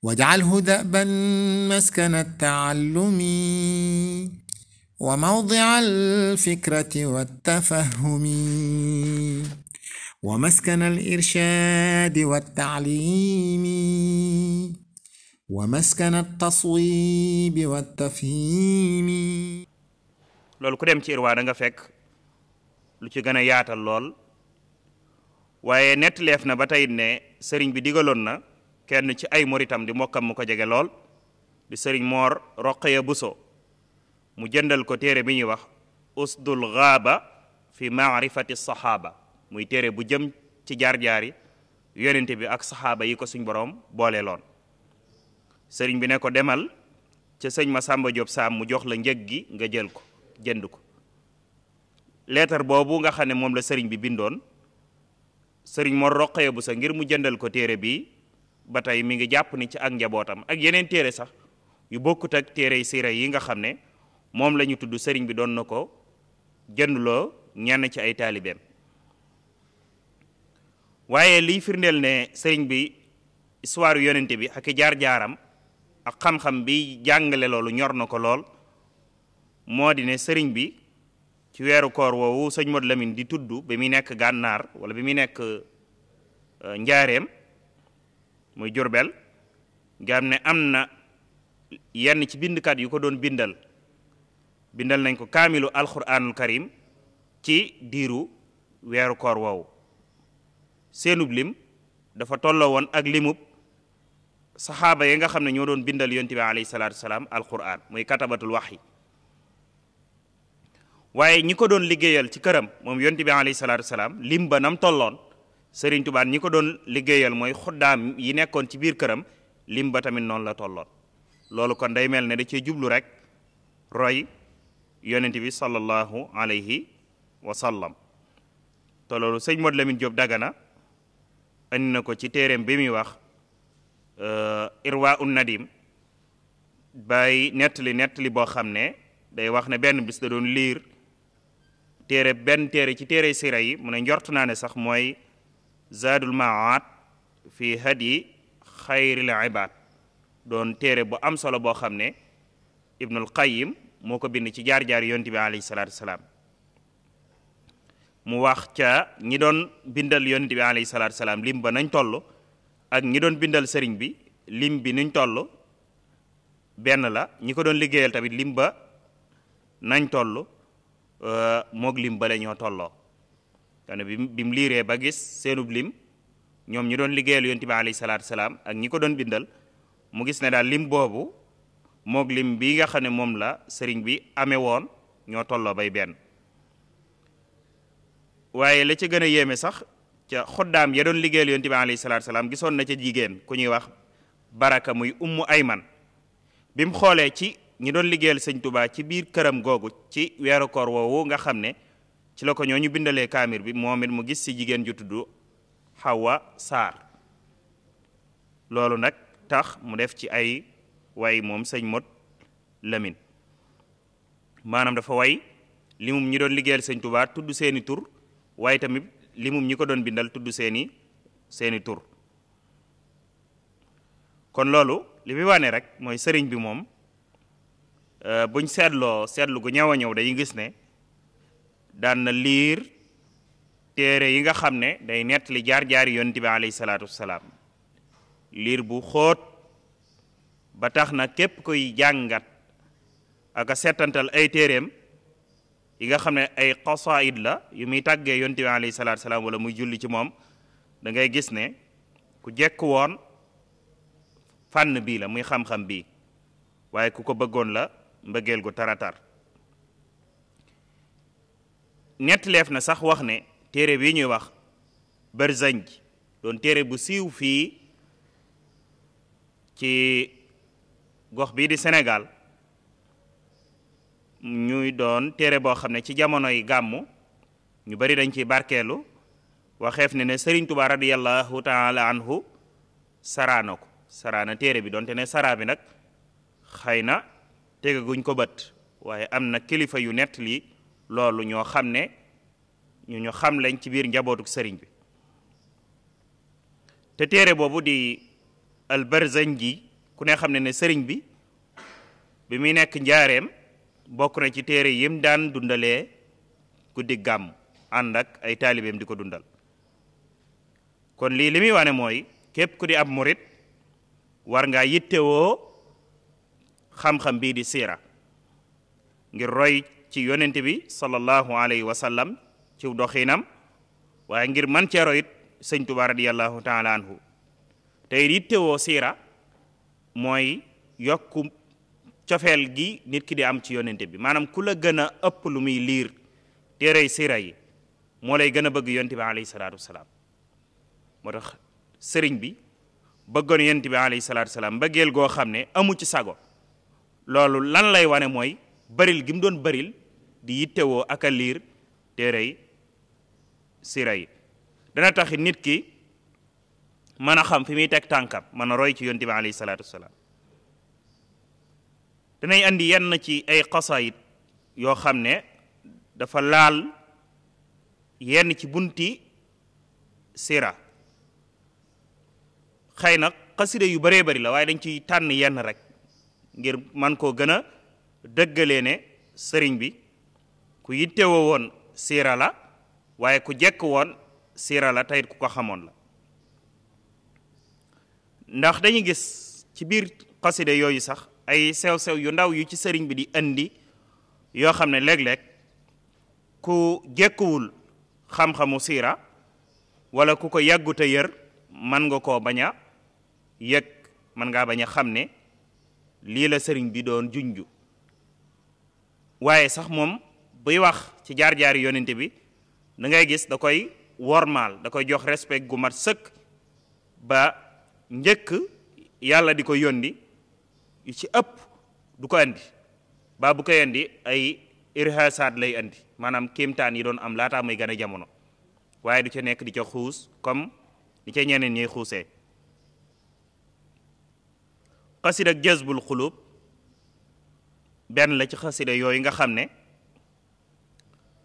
واجعله دأبا مسكن التعلم وموضع الفكرة والتفهم ومسكن الإرشاد والتعليم ومسكن التصويب والتفهيم. loolu ku dem ci irwaa da nga fekk lu ci gën a yaatal lool waaye nettaleef na ba tey ne sëriñ bi digaloon na kenn ci ay muritam di mokkam mu ko jege lool di sëriñ Moor Roqaya Buso mu jëndal ko téere bi ñuy wax usdul gaaba fi maarifati saxaaba muy téere bu jëm ci jaar-jaari yonente bi ak saxaaba yi ko suñ boroom boole loon sëriñ bi ne ko demal ca sëñ Masamba Jóob Saam mu jox la njëg gi nga jël ko jënd ko leetar boobu nga xam ne moom la sëriñ bi bindoon sëriñ Mor Roqaya Buso ngir mu jëndal ko téere bi ba tey mi ngi jàpp ni ci ak njabootam ak yeneen téere sax yu bokkut ak téere siira yi nga xam ne moom la ñu tudd sëriñ bi doon na ko jëndloo ñenn ci ay taalibeem waaye liy firndeel ne sëriñ bi histoire yonente bi ak jaar-jaaram ak xam-xam bi jàngale loolu ñor na ko lool moo di ne sëriñ bi ci weeru koor woowu sëñ Modou Lamine di tudd bi muy nekk gànnaar wala bi muy nekk njaareem muy Jurbel nga xam ne am na yenn ci bindkat yu ko doon bindal nañ ko kaamilu alquranul karim ci diiru weeru koor woowu seenub lim dafa tolloo woon ak limub saxaaba yi nga xam ne ñoo doon bindal yonent bi alayhi salaatu wasalaam alquran muy katabatul wahyi waaye ñi ko doon liggéeyal ci këram moom yonent bi alayhi salaatu wasalaam lim ba nam tolloon Sëriñ Tuubaa ñi ko doon liggéeyal mooy xuddaam yi nekkoon ci biir këram lim ba tamit noonu la tolloon loolu kon day mel ne da cee jublu rek roy yonent bi sallallahu alayhi wa sallam te loolu sëñ Modou Lamine Diop Dagana andi na ko ci téereem bi muy wax Irwa un Nadim bay nettali boo xam ne day wax ne benn bis da doon liir benn téere ci téere sira yi mu ne njort naa ne sax mooy Zaadul Maad fi hadyi xayril ibaad doon téere bu am solo boo xam ne Ibnul Qayyim moo ko bind ci jaar-jaar yonent bi alayhi salaatu wasalaam mu wax ca ñi doon bindal yonent bi alayhi salaatu wasalaam lim ba nañ toll ak ñi doon bindal sëriñ bi lim bi nuñ toll benn la ñi ko doon liggéeyal tamit lim ba nañ toll moog lim ba la ñoo tolloo kane bi mu liiree ba gis seenub lim ñoom ñi doon liggéeyal yonent bi alayhi salaatu wasalaam ak ñi ko doon bindal mu gis ne daal lim boobu moog lim bi nga xam ne moom la sëriñ bi amee woon ñoo tolloo bay benn waaye la ca gën a yéeme sax ca xoddaam ya doon liggéeyal yonent bi alayhi salaatu wasalaam gisoon na ca jigéen ku ñuy wax baraka muy ummu ayman bi mu xoolee ci ñi doon liggéeyal sëñ Tuubaa ci biir këram googu ci weeru koor woowu nga xam ne ci la ko ñoo ñu bindalee kaamir bi moom it mu gis ci jigéen ju tudd Hawa Saar loolu nag tax mu def ci ay way moom sëñ Modou Lamine maanaam dafa way limum ñi doon liggéeyal sëñ Tuubaa tudd seeni tur waaye tamit limum ñi ko doon bindal tudd seeni tur kon loolu li muy wane rek mooy sëriñ bi moom buñ seetlu gu ñëw a ñëw dañuy gis ne daan na liir téere yi nga xam ne day nettali jaar-jaari yonent bi alayhi salaatu wassalaam liir bu xóot ba tax na képp koy jàngat ak a settantal ay téereem yi nga xam ne ay qasaid la yu muy tàggee yonent bi alayhi salaatu wassalaam wala muy julli ci moom da ngay gis ne ku jekk woon fànn bii la muy xam-xam bii waaye ku ko bëggoon la mbëggeel gu taratar nettaleef na sax wax ne téere bii ñuy wax Barzanj doon téere bu siiw fii ci gox bii di Sénégal ñuy doon téere boo xam ne ci jamonoy gàmmu ñu bari dañ ciy barkeelu waxeef ne Sëriñ Tuubaa radiyallahu taala anhu saraana ko saraana téere bi doonte ne saraa bi nag xëy na tegaguñ ko bët waaye am na kilifa yu nett li loolu ñoo xam ne ñu xam lañ ci biir njabootuk sëriñ bi te téere boobu di al Barzanji ku ne xam ne sëriñ bi muy nekk njaareem bokk na ci téere yim daan dundalee guddi gàmm ànd ak ay taalibeem di ko dundal. kon lii li muy wane mooy képp ku di ab murit war ngaa yittewoo xam-xam bii di siira ngir roy ci yonent bi sallallahu alayhi wa sallam ci doxinam waaye ngir man cee royit sëñ Tuubaa radiyallahu taala anhu te yittewoo siira mooy yokku cofeel gi nit ki di am ci yonent bi maanaam ku la gën a ëpp lu muy liir téerey siira yi moo lay gën a bëgg yonent bi alayhi salaatu wasalaam moo tax sëriñ bi bëggoon yonent bi alayhi salaatu wasalaam mbëggeel goo xam ne amu ci sago loolu lan lay wane mooy baril gi mu doon baril di yittewoo ak a liir téerey siira yi dana taxit nit ki mën a xam fi muy teg tànkam mën a roy ci yonent bi alayhi salaatu wasalaam danay andi yenn ci ay xasaayid yoo xam ne dafa laal yenn ci bunti siira xëy na xasida yu bëree bëri la waaye dañ ciy tànn yenn rek ngir man koo gën a dëggalee ne sëriñ bi ku yittewoo woon siira la waaye ku jekk woon siira la teyit ku ko xamoon la ndax dañuy gis ci biir xasida yooyu sax ay sew-sew yu ndaw yu ci sëriñ bi di indi yoo xam ne léeg-léeg ku jekkuwul xam-xamu siira wala ku ko yàgguta yër man nga koo bañ a yëg man ngaa bañ a xam ne lii la sëriñ bi doon junju waaye sax moom buy wax ci jaar-jaari yonente bi da ngay gis da koy wormaal da koy jox respect gu mat sëkk ba njëkk yàlla di ko yónni yu ci ëpp du ko andi ba bu koy andi ay irhasaat lay andi maanaam kéemtaan yi doon am laataa muy gën a jamono waaye du ca nekk di ca xuus comme di ca ñeneen ñuy xuusee xasida ak jazbul xulub benn la ci xasida yooyu nga xam ne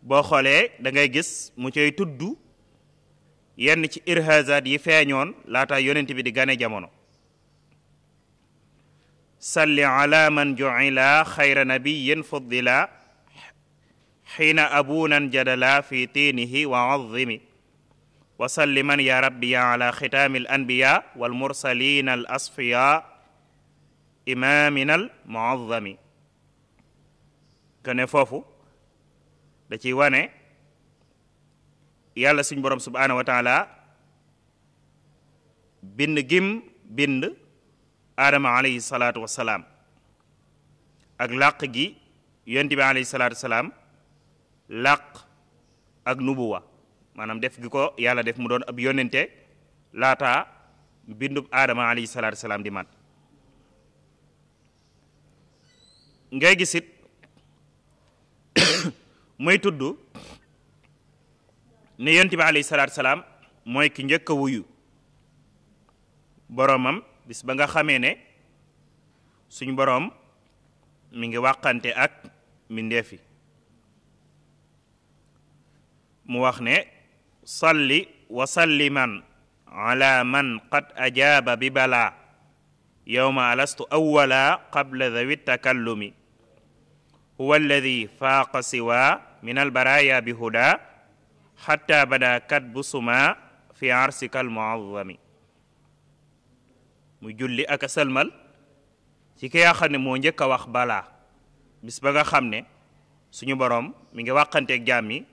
boo xoolee da ngay gis mu cay tudd yenn ci irhasaat yi feeñoon laataa yonent bi di gane jamono salli ala man ju'ila xayra nabiyyin fuddila xiina abunan jadala fi tiinihi wa azimi wa salli man ya rabbiya ala xitaami al anbiya wal mursalin al asfiya imamina al muazzami kene foofu da ciy wane yàlla suñ borom subhanahu wa taala bind gim bind aadama alayhi salaatu wasalaam ak làq gi yonent bi alayhi salaatu wasalaam làq ak nubuwa maanaam def gi ko yàlla def mu doon ab yonente laata bindub aadama alayhi salaatu wasalaam di mat ngay gisit muy tudd ne yonent bi alayhi salaatu wasalaam mooy ki njëkk a wuyu boromam bis ba nga xamee ne suñ boroom mi ngi wàqante ak mbindeefi mu wax ne salli wa salliman ala man qad ajaaba bi bala yawma alastu awwala qabla dhawi takallumi huwa alladi faaqa siwa min albaraya bi huda hatta bada katbu suma fi arsika almuazzami mu julli ak a sëlmal ci ki nga xam ne moo njëkk a wax balaa bis ba nga xam ne suñu boroom mi ngi wàqanteeg jaam yi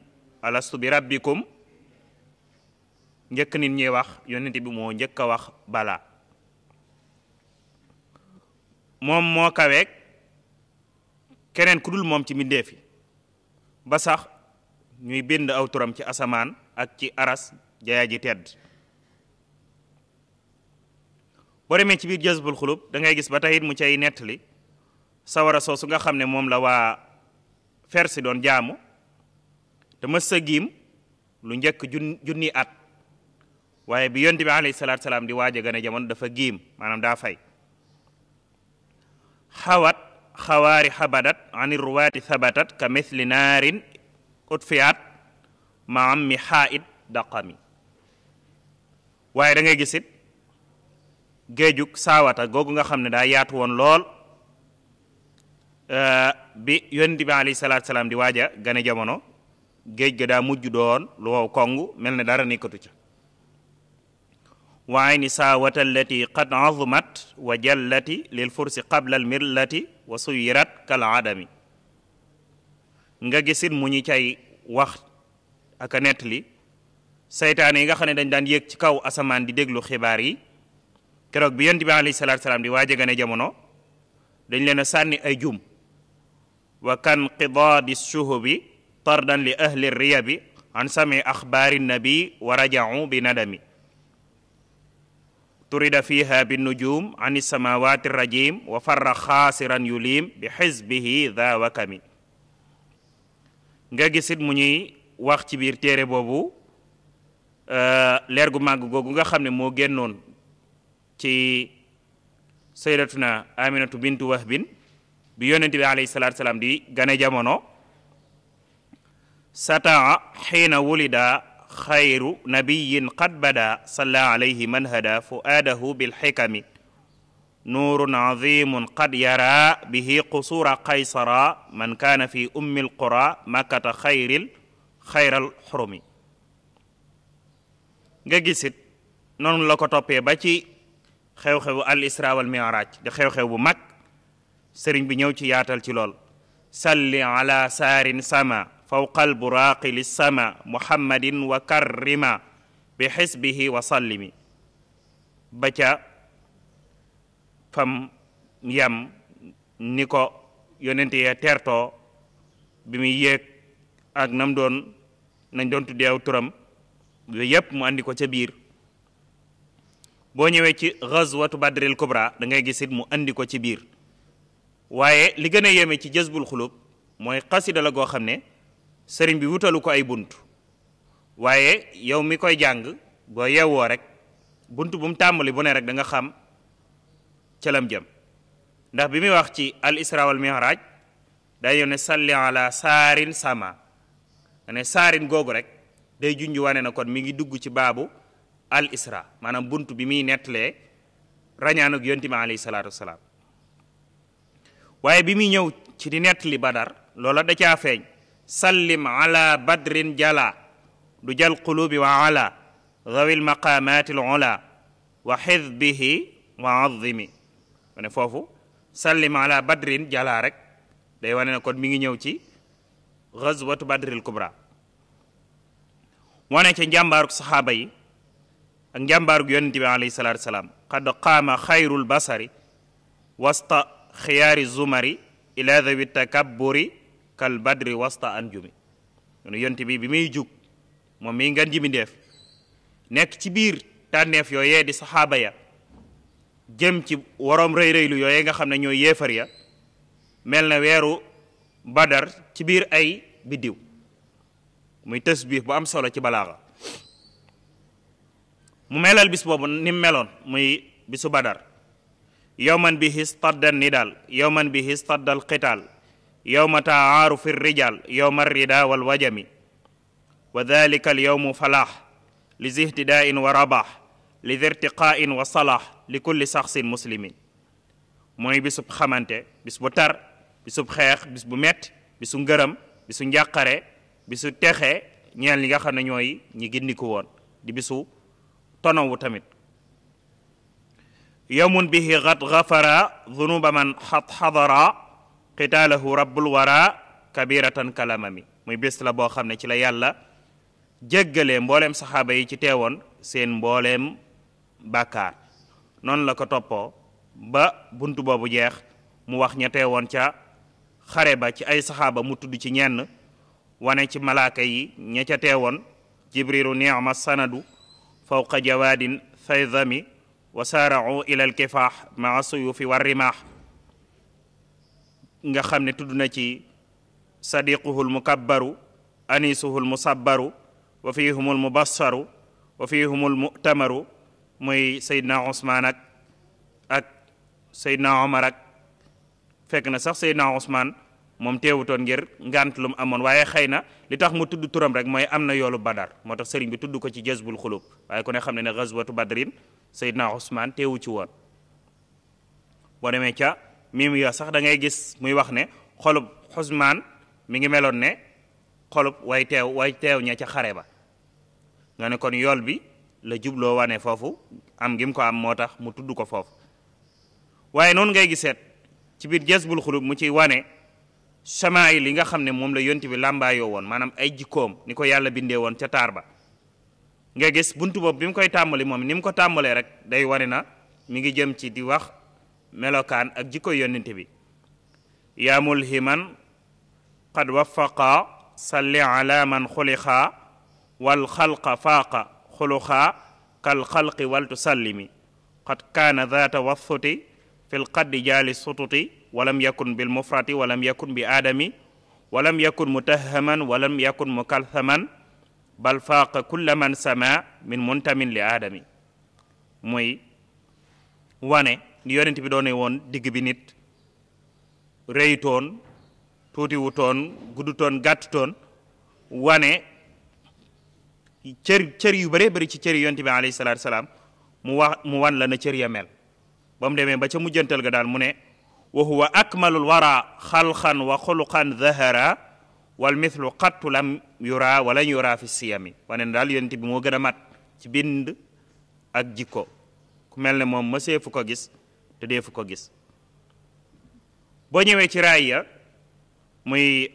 alastu bi rabbikum njëkk nit ñi wax yonent bi moo njëkk a wax balaa moom moo kaweeg keneen ku dul moom ci mbindeef yi ba sax ñuy bind aw turam ci asamaan ak ci aras jaya ji tedd boo demee ci biir jazbul xulub da ngay gis ba tey it mu cay nettali sawara soosu nga xam ne moom la waa Persi doon jaamu te mës sa giim lu njëkk junni at waaye bi yonent bi alayhi salaatu salaam di waaj a gën a jamono dafa giim maanaam daa fay xawat xawaari xabadat ani ruwaati thabatat ka mithli naarin utfiat ma am mi xaait daqami waaye da ngay gisit géejug saawata googu nga xam ne daa yaatu woon lool bi yonent bi alayhi salaatu salaam di waaja gane jamono géej ga daa mujj doon lu wow kongu mel ne dara nekkatu ca wa ayni saawata allati qad azumat wa jallati lil fursi qabla al millati wa suyirat kal adami nga gisit mu ñu cay wax ak a nettali saytaane yi nga xam ne dañ daan yéeg ci kaw asamaan di déglu xibaar yi keroog bi yonent bi alayhi salaatu salaam di waaja gane jamono dañ leen a sànni ay jum wa kan qidaadi shuhubi tardan li ahli riyabi an sami axbaari nabi wa raja'u bi nadami turida fiha bin nujum an samawati rajim wa farra xaasiran yulim bi xizbihi dha wakami nga gisit mu ñuy wax ci biir téere boobu leer gu màgg googu nga xam ne moo génnoon ci sayyidatuna aminatu bintu wahbin bi yonent bi alayhi salaatu salaam di gane jamono sataa xiina wulida xayru nabiyin qad bada salla alayhi man hada fuaadahu bilxikami nuurun azimun qad yara bihi qusura qaysara man kaana fi ummi alqura makkata xayral xurumi nga gisit noonu la ko toppee ba ci xew-xewu al isra wal mi'raj di xew-xew bu mag sëriñ bi ñëw ci yaatal ci lool salli ala saarin sama fawqa al buraaqi lis sama muhammadin wa karrima bi xisbihi wa sallimi ba ca fam yam ni ko yonente ya tertoo bi muy yéeg ak nañ doon tuddee aw turam yooyu yépp mu andi ko ca biir boo ñëwee ci ghazwatu badril kubra da ngay gisit mu andi ko ci biir waaye li gën a yéeme ci jazbul xulub mooy xasida la goo xam ne sëriñ bi wutalu ko ay bunt waaye yow mi koy jàng boo yeewoo rek bunt bu mu tàmbali bu ne rek da nga xam ca lam jëm ndax bi muy wax ci al isra wal mi'raj day ne salli ala saarin sama ne saarin googu rek day junj wane na kon mi ngi dugg ci baabu al isra maanaam bunt bi muy nettalee rañaanug yonti bi alayhi salaatu wasalaam waaye bi muy ñëw ci di nettali badar loola da caa feeñ sallim ala badrin jala du jal qulubi wa ala zawil maqamati al ula wa xizbihi wa azimi ne foofu sallim ala badrin jala rek day wane na kon mi ngi ñëw ci ghazwatu badril kubra wane ca njàmbaaruk saxaaba yi ak njàmbaaruk yonente bi alayhi salaatu wasalaam qad qaama xayrul basari wasta xiyaari zumari ila dhawi takabburi kal badri wasta anjumi yonente bi muy jug moom mi ngan ji mi def nekk ci biir tànneef yooyee di saxaaba ya jëm ci waroom rëy-rëylu yooyee nga xam ne ñooy yéefar ya mel na weeru badar ci biir ay biddiw muy tasbih bu am solo ci balaaxa mu melal bis boobu ni mu meloon muy bisu badar yowman bihi stadda nidal yowman bihi stadda al qital yowma taaru fi rijal yowma rida wal wajami wa dhalika al yowmu falah li zihtidain wa rabah li zirtiqain wa salah li kulli saxsin muslimin mooy bisub xamante bis bu tar bisub xeex bis bu metti bisu ngërëm bisu njàqare bisu texe ñeel ñi nga xam ne ñooy ñi gindiku woon di bisu tonowu tamit yawmun bihi qad ghafara dhunuba man xadara qitaalahu rabbul wara kabiratan kalamami muy bés la boo xam ne ci la yàlla jéggalee mbooleem saxaaba yi ci teewoon seen mbooleem bàkkaar noonu la ko toppoo ba buntu boobu jeex mu wax ña teewoon ca xare ba ci ay saxaaba mu tudd ci ñenn wane ci malaaka yi ña ca teewoon jibrilu ni'ma sanadu fawqa jawaadin faydami wa saara'u ila alkifaax maa suyufi wa rimaax nga xam ne tudd na ci sadiquhu almukabbaru anisuhu almusabbaru wa fihum almubassaru wa fihum almu'tamaru muy Seydina Ousmane ak Seydina Omar ak fekk na sax Seydina Ousmane moom teewutoon ngir ngant lu mu amoon waaye xëy na li tax mu tudd turam rek mooy am na yoolu badar moo tax sëriñ bi tudd ko ci jazbul xulub waaye ku ne xam ne ne ghazwatu badrin Seydina Ousmane teewu ci woon. boo demee ca mim ya sax da ngay gis muy wax ne xolub Ousmane mi ngi meloon ne xolub way teew ña ca xare ba nga ne kon yool bi la jubloo wane foofu am gi mu ko am moo tax mu tudd ko foofu. waaye noonu ngay giseet ci biir Jazbul Xulub mu ci wane samaay li nga xam ne moom la yonti bi làmbaayoo woon maanaam ay jikkoom ni ko yàlla bindee woon ca taar ba nga gis buntu boobu bi mu koy tàmbali moom ni mu ko tàmbalee rek day wane na mi ngi jëm ci di wax melokaan ak jikko yonent bi. yaa mulhiman qad waffaqa salli ala man xuliqa wal xalqa faaqa xuluqa kal xalqi wal tusallimi qad kaana daata wathuti fi lqaddi jaali sututi walam yakun bil mufrati walam yakun bi aadami walam yakun mutahaman walam yakun mukalthaman bal faaqa kulla man sama min muntamin li aadami. muy wane ni yonent bi doone woon digg bi nit rëytoon tuutiwutoon guddutoon gàttutoon wane cër yu bëree bëri ci cër yonent bi alayhi salaatu salaam mu wan la na cër ya mel ba mu demee ba ca mujjantal ga daal mu ne wa huwa akmalul wara xalqan wa xuluqan zahara wal mithlu qattu lam yura walan yura fi siyami wane ne daal yonent bi moo gën a mat ci bind ak jikko ku mel ne moom mësee fu ko gis te dee fu ko gis. boo ñëwee ci raay ya muy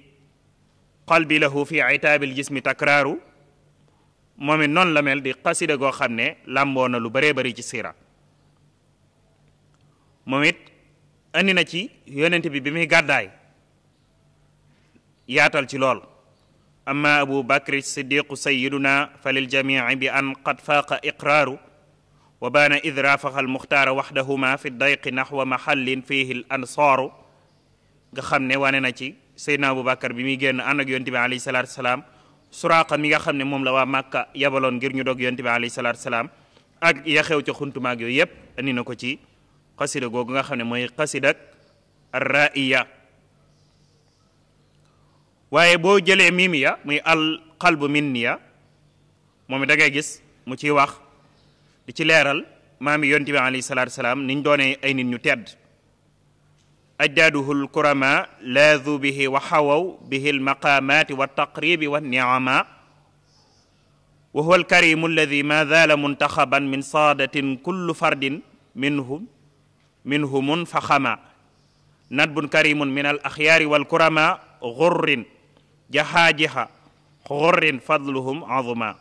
qalbi lahu fi itaabil jismi takraaru moom it noonu la mel di xasida goo xam ne làmboo na lu bëree bëri ci siira. moom it andi na ci yonent bi muy gàddaay yaatal ci lool. amma abu bakri siddiqu sayiduna fa lil jamii bi an qad faaqa iqraaru wa baana id raafaqa almuxtaara waxdahuma fi dayqi naxwa mahallin fihi l ansaaru nga xam ne wane na ci Seydina Aboubacar bi muy génn ànd ak yonent bi alayhi salaatu salaam Suraaqa mi nga xam ne moom la waa Màkka yabaloon ngir ñu dog yonent bi alayhi salaatu salaam ak ya xew ca xuntumaag yooyu yëpp andi na ko ci xasida googu nga xam ne mooy xasida ar-Raa'iya. waaye boo jëlee miimiya muy al qalbu minniya moom da ngay gis mu ciy wax di ci leeral maami yonent bi alayhi salaatu salaam niñ doonee ay nit ñu tedd. ajdaduhu lkurama laadu bihi wa xawaw bihi lmaqamati waltaqribi wanniama wa huwa alkarimu alladi ma zaala muntaxaban min saadatin kullu fardin minhumun faxama nadbun karimun min al axyaari walkurama gurrin jahaajiha gurrin fadluhum azuma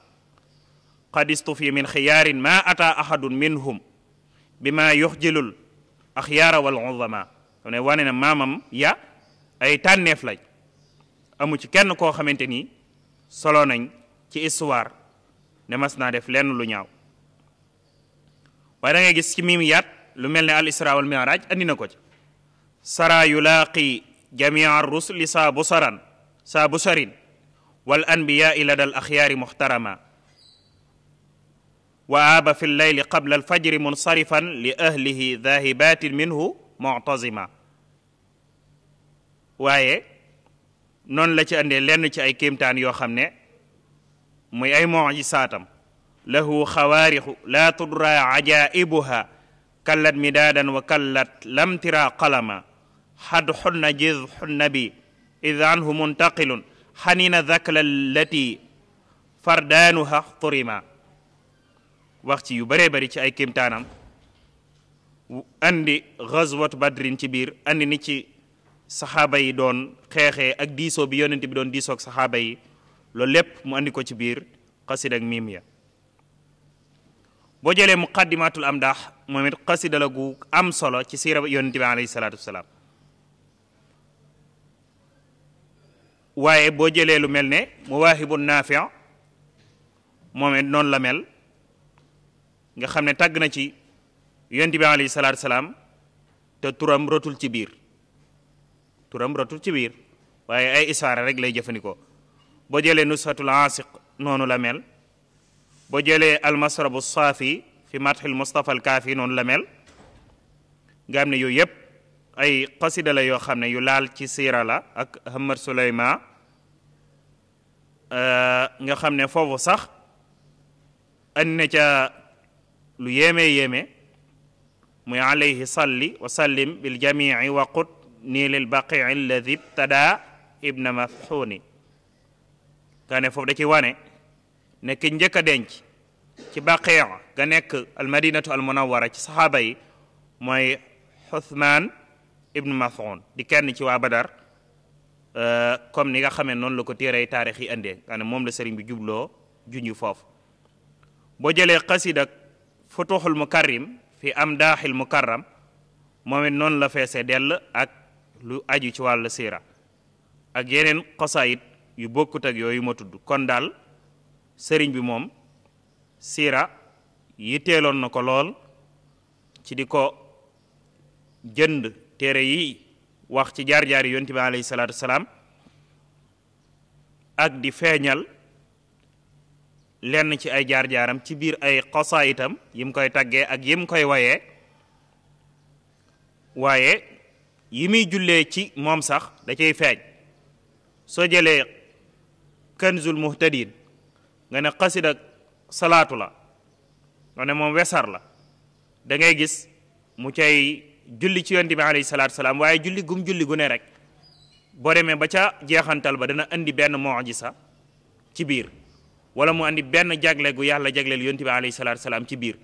qad istufi min xiyaarin ma ata ahadun minhum bima yuxjilul axyaara wal uzama ne wane na maamam ya ay tànneef lañ amu ci kenn koo xamante ni solo nañ ci histoire ne mas naa def lenn lu ñaaw. waaye da ngay gis ci miim yaat lu mel ne al isra wal mi'raj andi na ko ci sara yulaaqi jamia rusli saa busarin wal anbiyaai lada al axyaari muxtarama wa aaba fi llayli qabla al fajri munsarifan li ahlihi dhahibatin minhu mu'tazima. waaye noonu la ci andee lenn ci ay kéemtaan yoo xam ne muy ay mu'jisaatam lahu xawaarixu laa tudra ajaibuha kallat midaadan wa kallat lam tira qalama xad xunna jiz xunna bi id anhu muntaqilun xanina dakla allati fardaanuha turima wax ci yu bëree bëri ci ay kéemtaanam andi gazwat badrin ci biir andi ni ci saxaaba yi doon xeexee ak diisoo bi yonent bi doon diisoo ak saxaaba yi loolu lépp mu andi ko ci biir xasida ak miim ya. boo jëlee muqaddimatul amdaax moom it xasida la gu am solo ci siira yonent bi alayhi salaatu wasalaam. waaye boo jëlee lu mel ne muwaahibun naafi' moom it noonu la mel nga xam ne tàgg na ci yonent bi alayhi salaatu wasalaam te turam rotul ci biir waaye ay isaara rek lay jëfandikoo. boo jëlee nushatul aasiq noonu la mel boo jëlee almasrabu saafi fi madhil mustafa al kaafi noonu la mel nga xam ne yooyu yëpp ay xasida la yoo xam ne yu laal ci siira la ak Hamad Suleyma nga xam ne foofu sax andi na ca lu yéeme muy alayhi salli wa sallim bil jamii wa qut nii lil baqii alladi ibtada ibna mafxuuni nga ne foofu da ci wane ne ki njëkk a denc ci baqii ga nekk almadinatu almunawara ci saxaaba yi mooy Uthman ibnu Maf'un di kenn ci waa Badar comme ni nga xamee noonu la ko téerey taarix yi indee nga ne moom la sëriñ bi jubloo junju foofu boo jëlee xasida futuxul mukarrim fi amdaaxil mukarram moom it noonu la feesee dell ak lu aju ci wàllu siira ak yeneen xasaayit yu bokkut ak yooyu ma tudd kon daal sëriñ bi moom siira yitteeloon na ko lool ci di ko jënd téere yi wax ci jaar-jaar yi yonent bi alayhi salaatu wasalaam ak di feeñal lenn ci ay jaar-jaaram ci biir ay xasaayitam yim koy taggee ak yim koy wayee waaye yi muy jullee ci moom sax da cay feeñ soo jëlee kanzul muhtadin nga ne xasida salaatu la nga ne moom wesar la da ngay gis mu cay julli ci yonent bi alayhi salaatu salaam waaye julli gu ne rek boo demee ba ca jeexantal ba dana andi benn mu'jiza ci biir wala mu andi benn jagle gu yàlla jagleel yonent bi alayhi salaatu salaam ci biir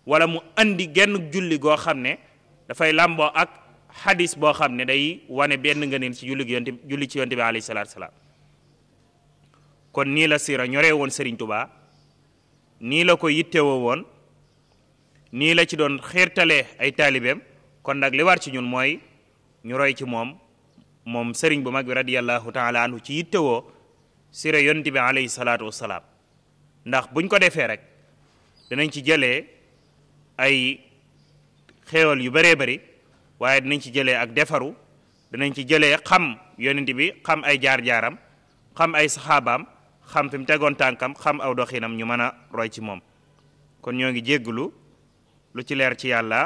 wala mu andi genn julli goo xam ne dafay làmboo ak xadis boo xam ne day wane benn ngëneel ci julli ci yonent bi alayhi salaatu salaam kon nii la siira ñoree woon Serigne Touba nii la ko yittewoo woon nii la ci doon xiirtalee ay taalibeem kon nag li war ci ñun mooy ñu roy ci moom sëriñ bu mag bi radiyallahu taala anhu ci yittewoo sira yonent bi alayhi salaatu wassalaam ndax buñ ko defee rek danañ ci jëlee ay xéewal yu bëree bëri waaye dinañ ci jëlee ak defaru danañ ci jëlee xam yonent bi xam ay jaar-jaaram xam ay saxaabaam xam fi mu tegoon tànkam xam aw doxinam ñu mën a roy ci moom kon ñoo ngi jégglu lu ci leer ci yàlla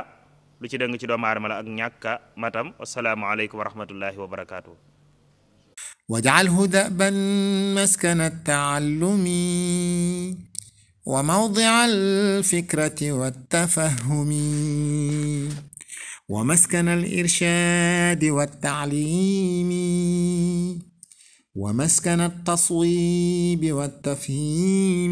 lu ci dëng ci doomu aadama la ak ñàkka matam wassalaamu aleykum wa rahmatullahi wa barakaatuh واجعله دأبا مسكن التعلم وموضع الفكرة والتفهم ومسكن الإرشاد والتعليم ومسكن التصويب والتفهيم